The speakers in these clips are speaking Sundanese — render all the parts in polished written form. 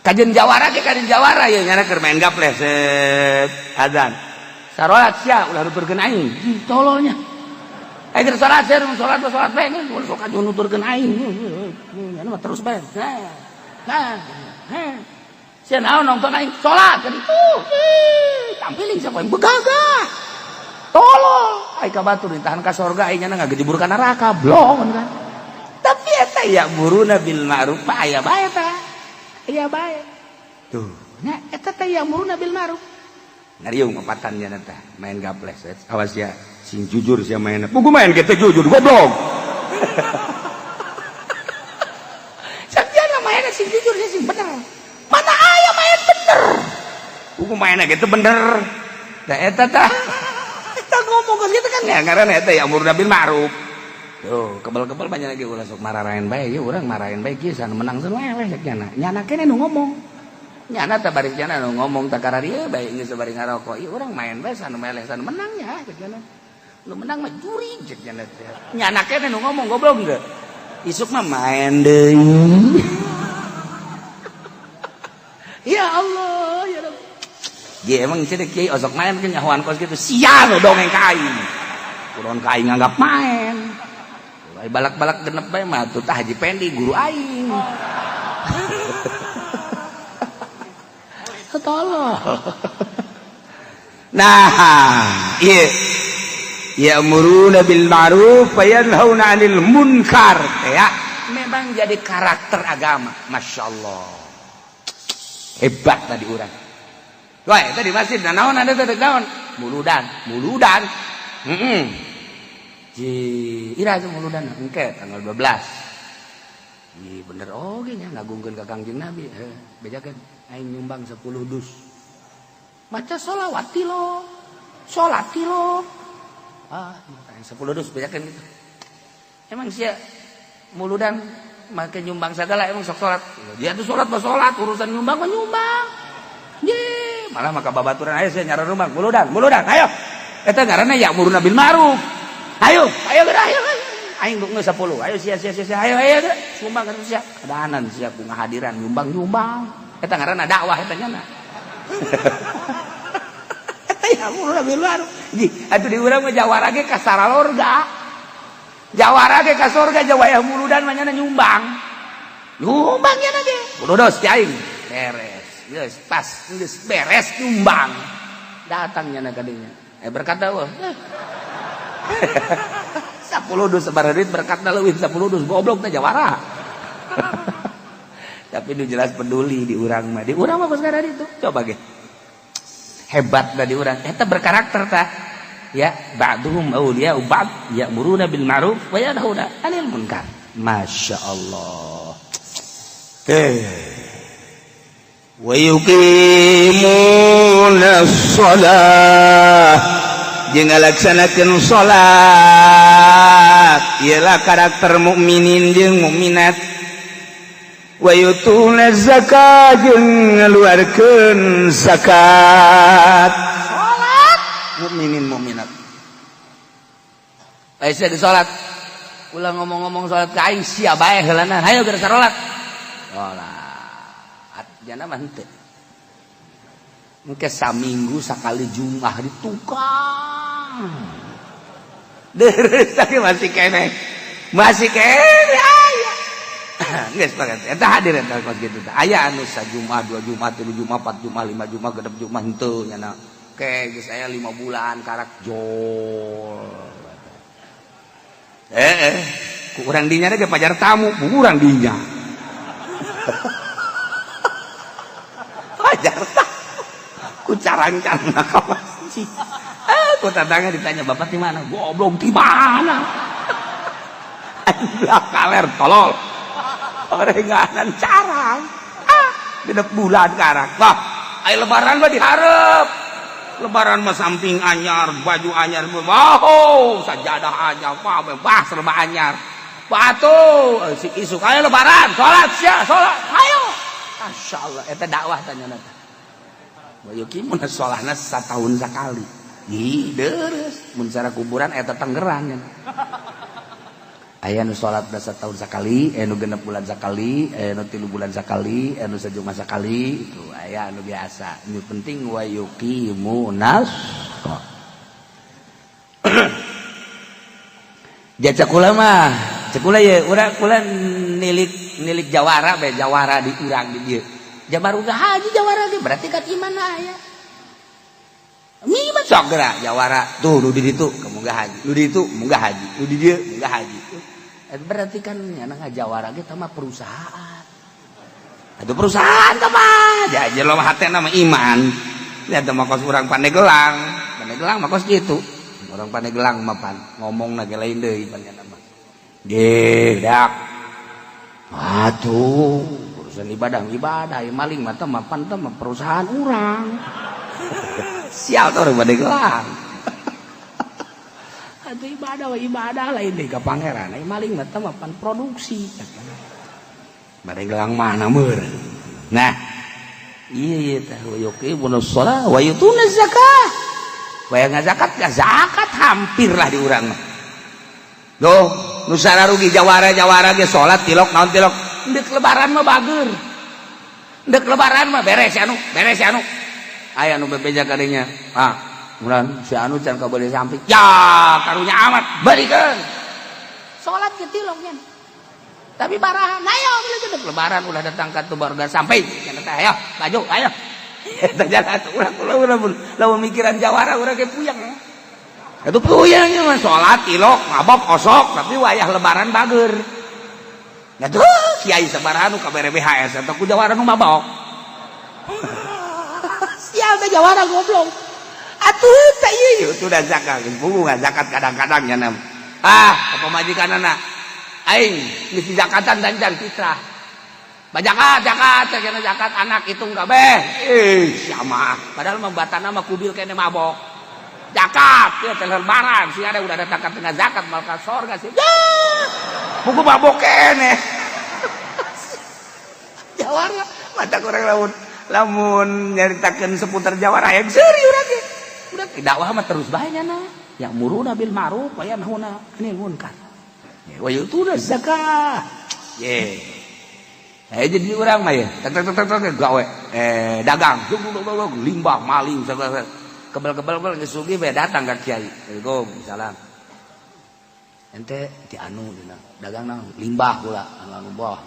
Kajen jawara ge kajen jawara ye nyana keur main gaple set azan. Sarolat sia ulah nuturkeun aing. Tololnya. Aing keur salat sia salat salat bae ulah sok kajen nuturkeun aing. Nyana mah terus bae. Nah. Nah. Sia naon nonton aing salat kan itu. Tampiling siapa yang begagah. Tolol. Aing ka batur ditahan ka sorga aing nyana ngagejebur ka neraka blong kan. Tapi eta ya'muruna bil ma'ruf mah aya bae tah. Aya bae. Tuh, nya eta teh ya'muruna bil ma'ruf. Ngariung opatan nya teh main gaples. Awas ya, sing jujur sia main. Buku main gitu jujur goblok. Sakiana main sing jujur sing bener. Mana aya main bener. Buku main gitu bener. Da eta tah. Eta ngomong geus kitu kan ya ngaranna eta ya'muruna bil ma'ruf. Tuh, kebel-kebel banyak lagi ulah sok mararain bae, ieu urang marahin bae kieu sana menang sana eleh cek nyana. Nyana kene nu ngomong. Nyana teh bari nyana nu ngomong tah kararieu bae geus bari ngarokok. Ieu urang main bae sana meleh sana menang ya cek nyana. Nu menang mah juri cek nyana teh. Nyana kene nu ngomong goblok geus. Isuk mah main deui. Ya Allah, ya Rabb. Ge emang cenah kiai osok main ke nyahoan kos kitu sia nu dongeng ka aing. Kurang ka aing nganggap main. Balak-balak genep bae mah tuh tah Haji Pendi guru aing. Tolol. Nah, ieu ya'muruna bil ma'ruf wa yanhauna 'anil munkar ya. Memang jadi karakter agama, Masya Allah. Hebat tadi urang. Wah, tadi masjid nah naon ada tadi naon? Muludan, muludan. Heeh. Ji, ira tuh muludan engke tanggal 12. Ih, bener oge nya ngagungkeun ka Kangjeng Nabi. Heuh, bejakeun aing nyumbang 10 dus. Maca sholawat tilo. Salat tilo. Ah, 10 dus bejakeun gitu. Emang sia muludan make nyumbang segala emang sok salat. Dia tuh salat mah salat, urusan nyumbang mah nyumbang. Ye, malah maka babaturan ayo sia nyararumang muludan, muludan, ayo. Eta ngaranna ya'muruna bil ma'ruf. Ayo, ayo geura, ayo. Aing geus 10. Ayo sia sia sia, ayo ayo geura. Sumbang kan sia. Kadahanan sia ku ngahadiran nyumbang nyumbang. Eta ngaranna dakwah eta nya. Eta ya'muruna bil ma'ruf. Ji, atuh di urang mah jawara ge ka saralorga. Jawara ge ka sorga jawaya muludan mah nyana nyumbang. Nyumbang nya ge. Bododos ti aing. Beres. Geus pas geus beres nyumbang. Datang nyana ka dinya. Eh berkata wah. 10 dus sabaraha duit berkatna leuwih 10 dus goblok teh jawara. Tapi nu jelas peduli di urang mah. Di urang mah kos itu. Coba ge. Hebat dah di urang. Eta berkarakter tah. Ya, ba'duhum awliya'u ba'd ya'muruna bil ma'ruf wa yanhauna 'anil munkar. Masya Allah. Wa yuqimuna shalah jeung ngalaksanakeun salat ialah karakter mukminin jeung mukminat. Wa yutuna zakat jeung ngaluarkeun zakat. Salat mukminin mukminat. Aisyah di salat. Ulah ngomong-ngomong salat ka aing sia bae heulana. Hayo geura salat. Salat. Jana mah henteu. Engke saminggu sakali Jumat di tukang. Deres tapi masih keneh. Masih keneh aya. Geus pakai. Eta hadir eta kos kitu teh. Aya anu sajumat, 2 Jumat, 3 Jumat, 4 Jumat, 5 Jumat, genep Jumat henteu nyana. Ke geus aya 5 bulan karak jol. Ku urang dinya ge pajar tamu, urang dinya. Pajar tamu. Ku carang-carang ka masjid. Ku tetangga ditanya, "Bapak di mana?" Goblok di mana? Aing kaler tolol. Orenganan carang. Ah, genep bulan karak. Wah, ai lebaran mah diharep. Lebaran mah samping anyar, baju anyar, wow, sajadah anyar, wah, bah serba anyar. Batu, si isuk ayo lebaran, salat sia, salat, ayo. Masya Allah, eta dakwah tanya teh. Wa yuqimuna sholahna satahun sakali. Ih, deres, mun cara kuburan eta tanggerang. Aya nu salat 1 tahun sakali, aya nu 6 bulan sakali, aya nu 3 bulan sakali, aya nu sajumat sakali. Itu aya nu biasa. Ini penting wa yuqimunas. Jasa kula mah, cek kula ye, urang kula nilik nilik jawara be, jawara di urang di dieu. Jabar udah haji jawara ge berarti kan iman aya. Miman sok gerak jawara tuh nu di ditu munggah haji, nu di ditu munggah haji, nu di dieu munggah haji. Berarti kan nyana ngajawara ge mah perusahaan. Itu perusahaan teh mah. Jadi lo hatena mah iman. Lihat mah kos urang Pandeglang. Pandeglang mah kos kitu. Orang Pandeglang mah pan ngomong ge lain deui pan nyana mah. Ge dak. Atuh, urusan ibadah ibadah, maling mah teh mah pan teh mah perusahaan urang. Sial tuh orang Pandeglang. Atuh ibadah wa ibadah lain deui ka pangeran. Ai maling mah teh mah pan produksi. Pandeglang mana meureun. Nah, iya iya teh wa yuqimuna shalah wa yutuna zakah. Waya ngazakat zakat hampir lah di urang mah. Duh, nu rugi jawara-jawara ge salat tilok naon tilok. Ndek lebaran mah bager. Ndek lebaran mah beres si anu, beres si anu. Aya nu bebeja kadinya. Ah, urang si anu can kabeuli samping. Ya, karunya amat, balikeun. Salat ge tilok nya. Tapi barahan, ayo beli ndek lebaran ulah datang ka tu baru sampai. Cenah teh ayo, baju, ayo. Eta jalan urang urang lamun mikiran jawara urang ge puyeng. Itu puyeng mah salat tilok, mabok osok, tapi wayah lebaran bager. Nah tuh kiai sabaraha nu kabere BHS atau ku jawara nu mabok. Sial teh jawara goblok. Atuh teh ieu itu udah zakat, geus zakat kadang-kadang nya. Ah, pamajikanana aing geus zakatan dan jan fitrah. Bajakat, zakat, kena zakat anak hitung kabeh. Ih, sama. Padahal mah batana mah kubil kene mabok. Zakat, ya teh lebaran sih ada udah datang ke tengah zakat mal ka sorga sih. Ya. Buku mabok kene. Jawara, mata kurang lamun lamun nyaritakeun seputar jawara yang seuri urang ge. Udah dakwah mah terus bae nya. Ya'muruna bil ma'ruf wa yanhauna 'anil munkar. Ya, wa yutuna zakah. Ye. Eh jadi orang mah ya, tek tek tek tek gawe dagang, dug dug dug dug limbah maling segala kebal-kebal kebal geus sugih bae datang ka kiai. Assalamualaikum, salam. Ente ti anu dina dagang naon? Limbah kula, anu anu boh.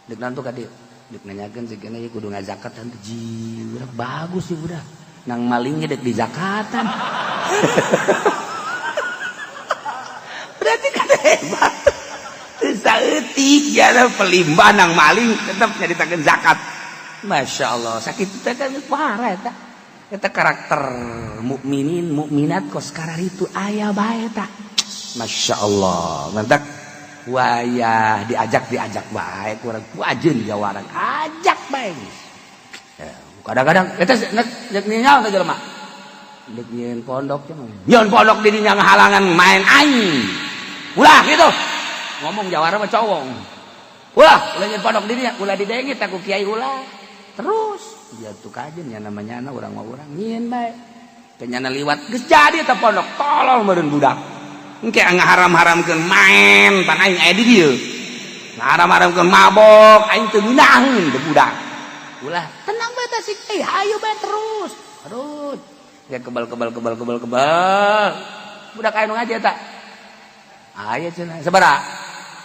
Deuk nantu ka dieu. Deuk nanyakeun si kene kudu ngazakat teh ji, budak bagus sih budak. Nang maling ge deuk dizakatan. Berarti kan hebat. Saeutik ya pelimbah nang maling tetap nyaritakeun zakat. Masya Allah, sakit itu kan parah eta. Eta karakter mukminin mukminat kos karar itu aya bae eta. Masya Allah, mantak wayah diajak diajak bae kurang wajeun jawaran ajak bae. Ya, kadang-kadang eta nek ningal teh jelema. Dek nyieun pondok cenah. Nyieun pondok di dinya ngahalangan main aing. Ulah gitu. Ngomong jawara mah cowong. Ulah, ulah nyieun pondok di dinya, ulah didengit aku kiai ulah. Terus dia tuh kajen ya namanya anak urang mah urang nyieun bae. Kenyana liwat geus jadi eta pondok, tolol meureun budak. Engke ngaharam-haramkeun main pan aing aya di dieu. Ngaharam-haramkeun mabok aing teu ngeunaheun teu budak. Ulah, tenang bae teh si kiai, hayu bae terus. Terus. Ya kebal kebal kebal kebal kebal. Budak aya nu ngaji eta. Aya cenah sabaraha?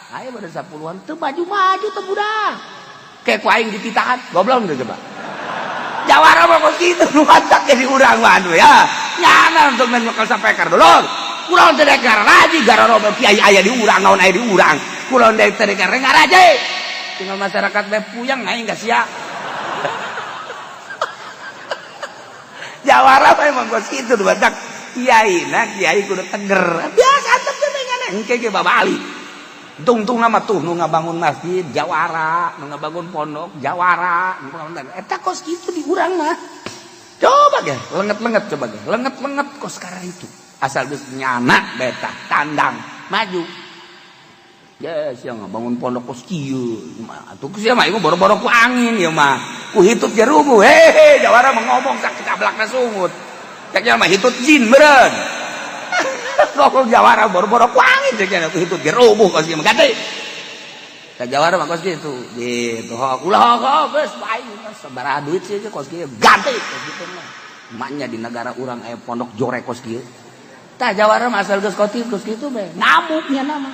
Aya pada 10-an teu maju-maju teu budak. Kayak ku aing dititahan, goblok teu coba. Jawara mah kos kitu nu matak jadi urang mah anu ya. Nyana untuk main bakal sampai dulur. Kurang teu dek ngaraji gara-gara kiai aya di urang naon aya di urang. Kurang teu dek ngaraji. Tinggal masyarakat bae puyeng aing geus sia. Jawara mah emang kos kitu nu matak kiai na kiai kudu teger. Biasa antep teh ngana engke ge babali. Tungtung nama tuh nu ngabangun masjid jawara, nu ngabangun pondok jawara, eta kos kitu di urang mah. Coba ge, lenget-lenget coba ge, lenget-lenget kos sekarang itu. Asal geus nyana beta tandang maju. Ya sia ngabangun pondok kos kieu. Atuh sia mah ieu boro-boro ku angin ieu mah. Ku hitut ge rubuh. Hehe, jawara mah ngomong sak kablakna sungut. Cek nya mah hitut jin meureun. Goblok jawara boro-boro ku angin cek itu dirubuh kos kieu ganti. Ka jawara mah kos kitu. Gitu. Ulah geus aing sabaraha duit sih kos kieu ganti kos kitu mah. Maknya di negara urang aya pondok jorek kos kieu. Tah, jawara mah asal geus khotib kos kitu bae. Ngamuknya nama.